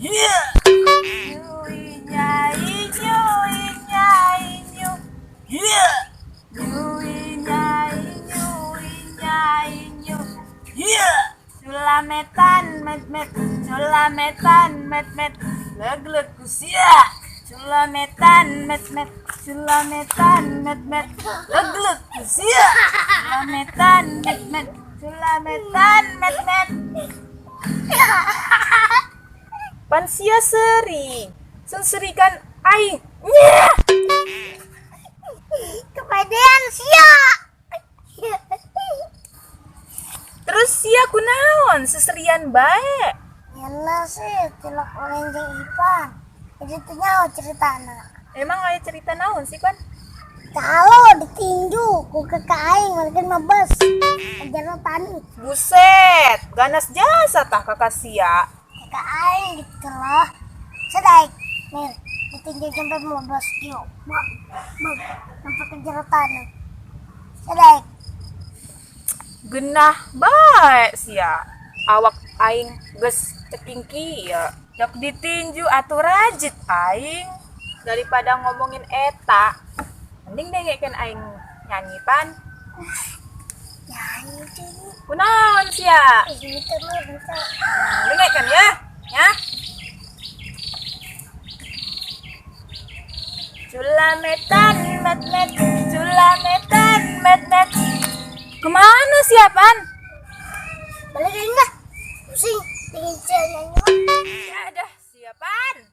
Iya. Nyuinya inyuinya inyu. Iya. Nyuinya inyuinya inyu. Iya. Sulametan met met, sulametan met met, legleg kusia. Sulametan met met, sulametan met met, legleg kusia. Sulametan met met, sulametan met met. Pan sia seri, senserikan aing. Nyeh. Kepedean sia. Terus sia kunaon seserian bae. Nyana sih tilok orang jeung Ipan. Jadi teu nyaho ceritana. Emang aya cerita naon sih, Pan? Calo ditinju ku kakak aing mereka mabes. Ajarna tani. Buset, ganas jasa tah kakak sia. Kakak aing gitu loh. Sedaik, Mir, ditinju sampai mabes kieu. Bang, bang, sampai ke jero tanah. Sedaik. Genah bae sia. Awak aing geus ceking kieu. Dok ditinju atuh rajit aing. Daripada ngomongin eta, mending dengekeun aing nyanyi, Pan. Nyanyi cuy. Kunaon sia? Ih, itu mah bisa. Dengekeun ya. Ya. Culametan met met, culametan met met. Kemana sia, Pan? Balik aing lah. Pusing, pengen sia nyanyi mah. Ya dah, sia, Pan.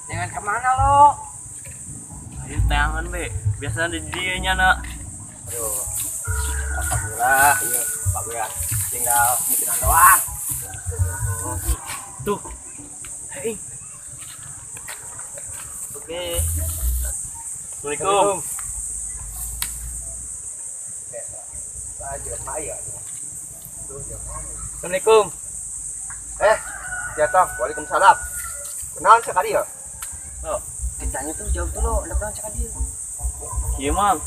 Jangan kemana lo? Ayo tangan be, biasanya di dia nya nak. Aduh, alhamdulillah, iya Pak Buya, tinggal mikiran doang. Tuh, hei. Oke. Assalamualaikum. Assalamualaikum. Jatuh. Waalaikumsalam. Kenal sekali ya? Oh, ditanya tuh jawab dulu, ada kenal sekali. Iya mang,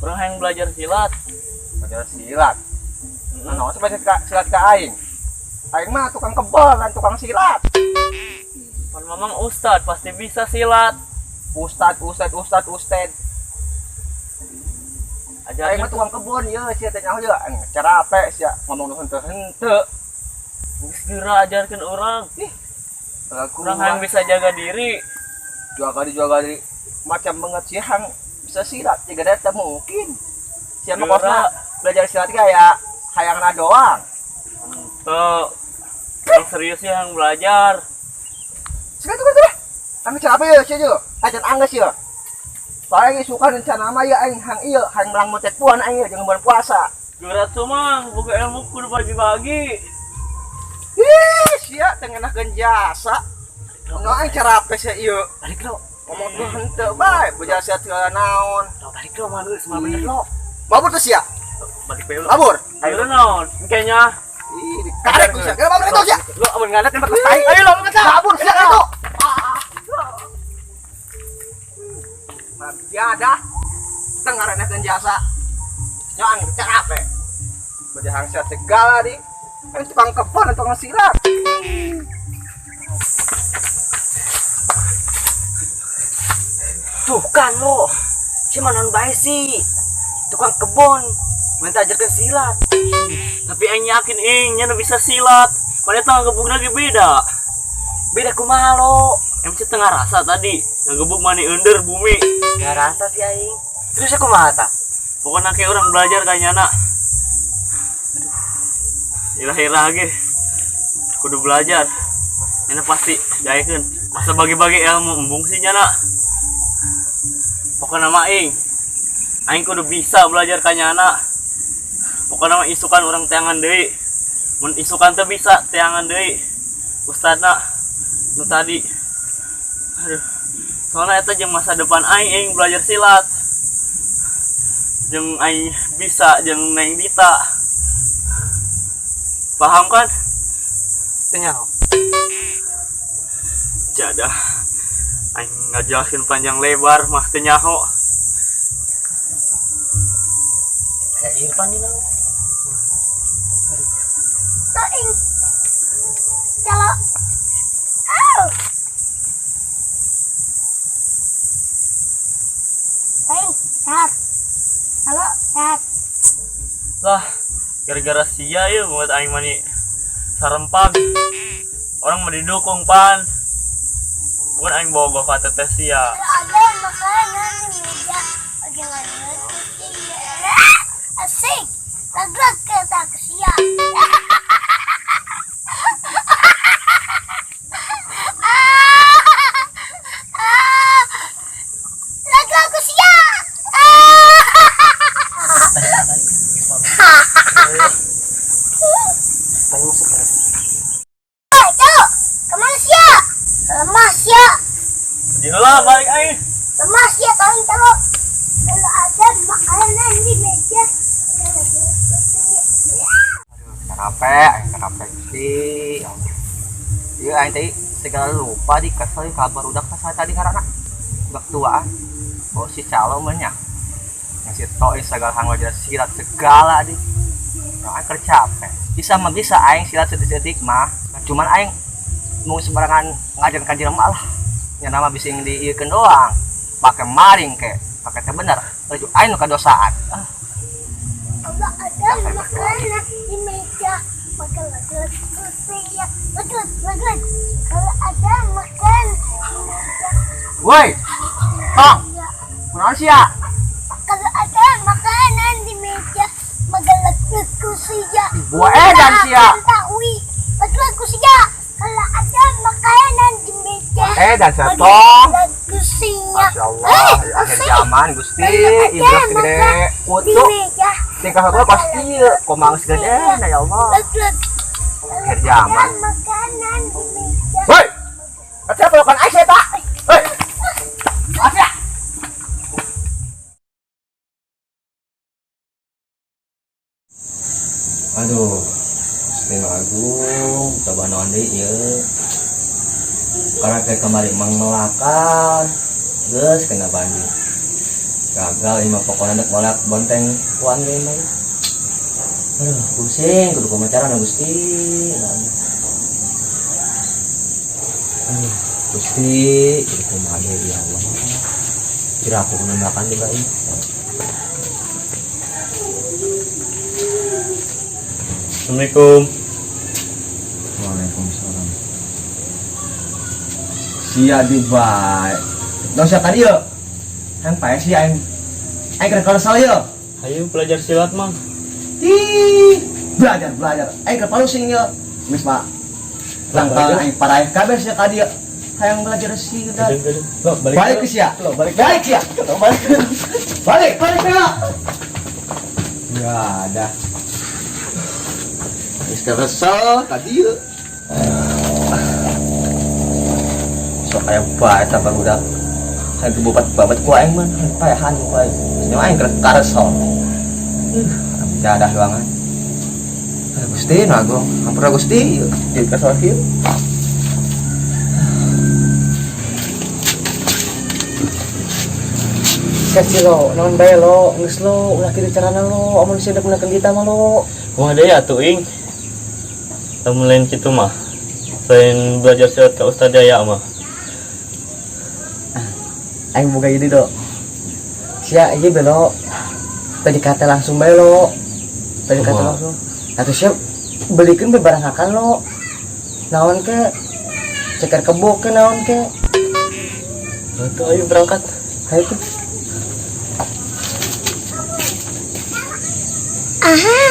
orang yang belajar silat. Belajar silat? Nah, belajar silat ke aing. Aing mah tukang kebon, lain tukang silat. Pan mamang ustad pasti bisa silat. Ustad, ustad, ustad, ustad. Ajarnya Aing mah tukang kebon ya, sia teh nyaho ya. Aing cara apa sia ngomong nu henteu henteu. Geus geura ajarkeun urang. Ih, lagu Urang hayang bisa jaga diri. Jaga diri, jaga diri. Macam banget sih hang bisa silat, jaga diri tak mungkin. Sia mah Geura. kosna belajar silat kayak hayangna doang. Henteu. Yang serius sih hang belajar. Sekarang tuh tuh. Hang cara apa ya sia je? Ajan angges ya. Soalnya suka rencana mah ya aing hang ieu, hang melang motet puan aing ieu jeung bulan puasa. Geura tuh mang, boga ilmu kudu bagi-bagi. Ih, sia teh ngeunahkeun jasa. Nu aing cara apa sia ieu? Balik lo. Ngomong tuh henteu bae, belajar silat segala naon. Lo balik lo mah geus mah bener lo. Mabur tuh sia. Balik bae lo. Mabur. Ayo naon? Kayaknya. Ih, dikaret ku sia. Geura mabur itu sia. Lo amun ngadat tembak ke tai. Ayo lo, mabur sia itu. Tiada tengarannya jasa. Nyang cara apa? Bejahang silat segala di. Kan tukang kebon, tukang silat. Tuh kan lo, cuma non bae sih. Tukang kebon minta ajarkan silat. Tapi aing yakin ing nya nu bisa silat. Padahal teh ngegebug lagi beda. Beda kumaha lo? MC tengah rasa tadi ngegebug mani under bumi. Gak rasa sih aing. Terus aku kumaha ta? Pokoknya kayak orang belajar kayaknya nak. Aduh. Ira-ira ge. Kudu belajar. Nyana pasti jaekeun. Masa bagi-bagi ilmu embung sih nyana. Pokoknya mah aing. Aing kudu bisa belajar ka nyana. Pokoknya mah isukan orang teangan deui. Mun isukan teu bisa teangan deui. Ustadna nu tadi. Aduh. Soalnya eta jeung masa depan aing, aing belajar silat. Jeung aing bisa jeung Neng Dita. Paham kan? Teu nyaho. Jadah. Aing ngajelasin panjang lebar mah teu nyaho. Irfan dina. Toing. Calo. Au. Toing, sehat. Calo, sehat. Lah, gara-gara sia ya buat aing mani sarempag. Orang mah didukung pan. Bukan aing bogoh ka teteh sia. Ada makanan di meja. Bagaimana sia? Asik. Laglag ka sia. Laglag ko siya. Hei, Calo. Kemana sia? Lemah sia. Diheula balik aing. Lemah sia tolong Calo. Kalau ada makanan di meja. Capek, aing capek Gusti. Ya Allah. Ieu aing teh segala lupa di kesel kabar udah kesal tadi karena udah tuaan. Oh si calo mah nya. Yang si toi segala hang wajar silat segala di. Nah, aing keur capek. Bisa mah bisa aing silat sedetik mah. Nah, cuman aing mau sembarangan ngajar ka jelema lah. Nya nama bisa yang diieukeun doang. Pake maring ke, pake teh bener. Laju aing nu kadosaan. Ah. Kalau ada makanan di meja, maka laglag sia. Laglag, laglag. Kalau ada makanan di meja. Woi. Tong. Kunaon sia? Kalau ada makanan di meja, maka laglag sia. Buah edan sia. Tawi, laglag sia. Kalau ada makanan di meja. Edan sia tong. Laglag sia. Masya Allah, akhir zaman Gusti, iblis gede Di kutu. meja. Tingkah laku pasti komang segede, nah ya Allah. Laglag. Akhir zaman. Makanan di meja. Woi, siapa pelukan Aisyah tak? Woi, Aisyah. Aduh, Gusti Agung, coba naon deui ieu. Karena kayak kemarin mang melakan, geus kena banjir. Gagal ieu mah pokona dek molak bonteng kuan ge mah. Aduh, pusing kudu kumaha carana Gusti. Aduh, Gusti, kudu kumaha deui ya Allah. Kira aku kudu makan juga ieu. Assalamualaikum. Waalaikumsalam. Sia di bae. Dong sia tadi yo. Hang pae sia aing. Aing keur kesel yo. Ayo belajar silat, Mang. Ih, belajar belajar. Aing keur palusing yo. Geus mah. Langkah aing paraeh kabeh sia ka dieu. Hayang belajar silat. Lo, balik. Balik ke sia. Lo, balik. Balik sia. Balik. Balik, balik ya. Ya ada. Geus kesel tadi yo. Sok aya bae eta barudak. Hayang dibobat-babat ku aing mah, paehan ku aing. Nya aing keur karesel. Jadah doangan. Gusti nu agung, ampura Gusti, jadi kesel kieu. Sia lo, naon bae lo, geus lo, ulah kitu carana lo, amun sia dek meunangkeun kita mah lo. Kumaha deui atuh ing? Lamun lain kitu mah. Selain belajar silat ka Ustaz Jaya mah. Aing boga ide do. Sia ieu belo. PDKT langsung bae lo. PDKT Kumaha? langsung. Atuh sia belikeun be barang hakan lo. Naon ke? Ceker kebo ke naon ke? Atuh ayo berangkat. Hayu tuh. Aha.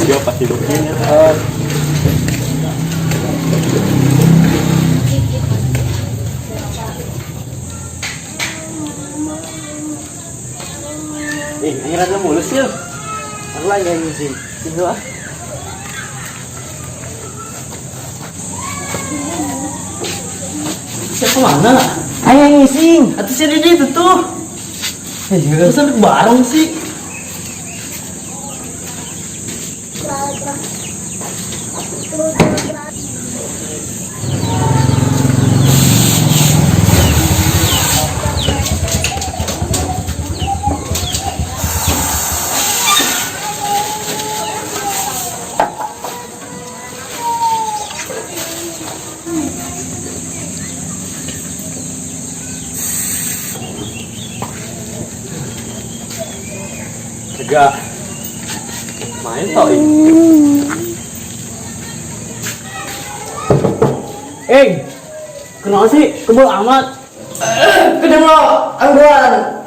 Dia pasti bikin ya. Ini rada mulus ya. Aku lagi ngisi. Sini ah. Siapa kemana? Ayo ngising. Atau si Didi itu tuh. Iya. Masa bareng sih? Enggak main toh ini. Kenapa sih? Kebel amat. Kedeng lo, angguan.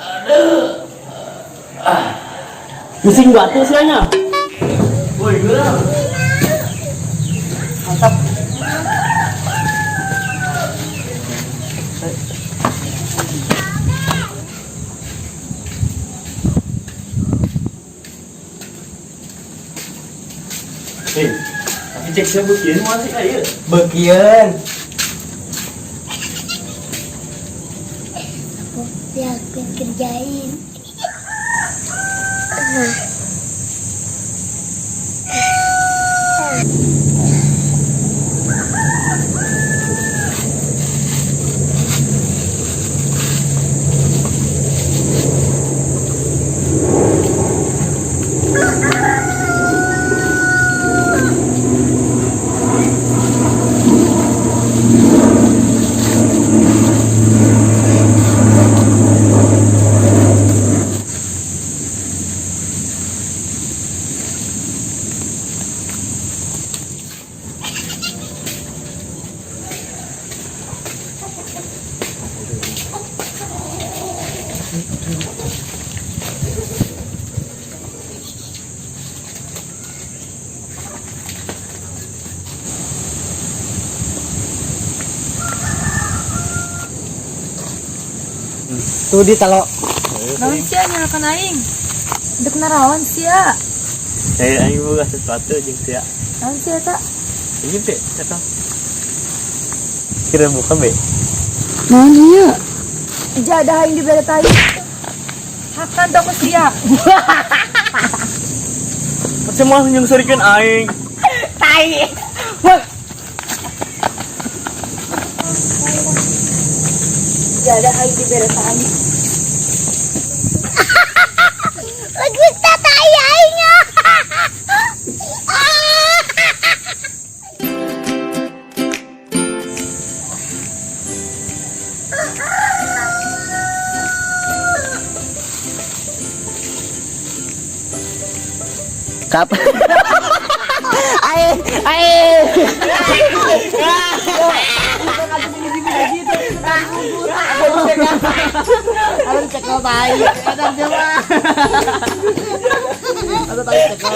Pusing batu sih hanya. Woi, gerak. Mantap. Tapi cek siapa bekian masih kayak. Bekian. Aku biar kerjain. Tuh di talo. Naon sia nyalakan aing? Dek naraon sia. Aing boga sesuatu jeung sia. Naon sia eta? Ini be, eta. Kira buka be. Naon ieu? Jadah aing dibere tai. Hakan tau ku sia. Semua nyungsurikeun aing. Tai. Wah. Jadah aing dibere tai. Lagi tai aing. Kap. Ae, ae. Harus cekel tai. Kadang dia mah. Atau tai cekel.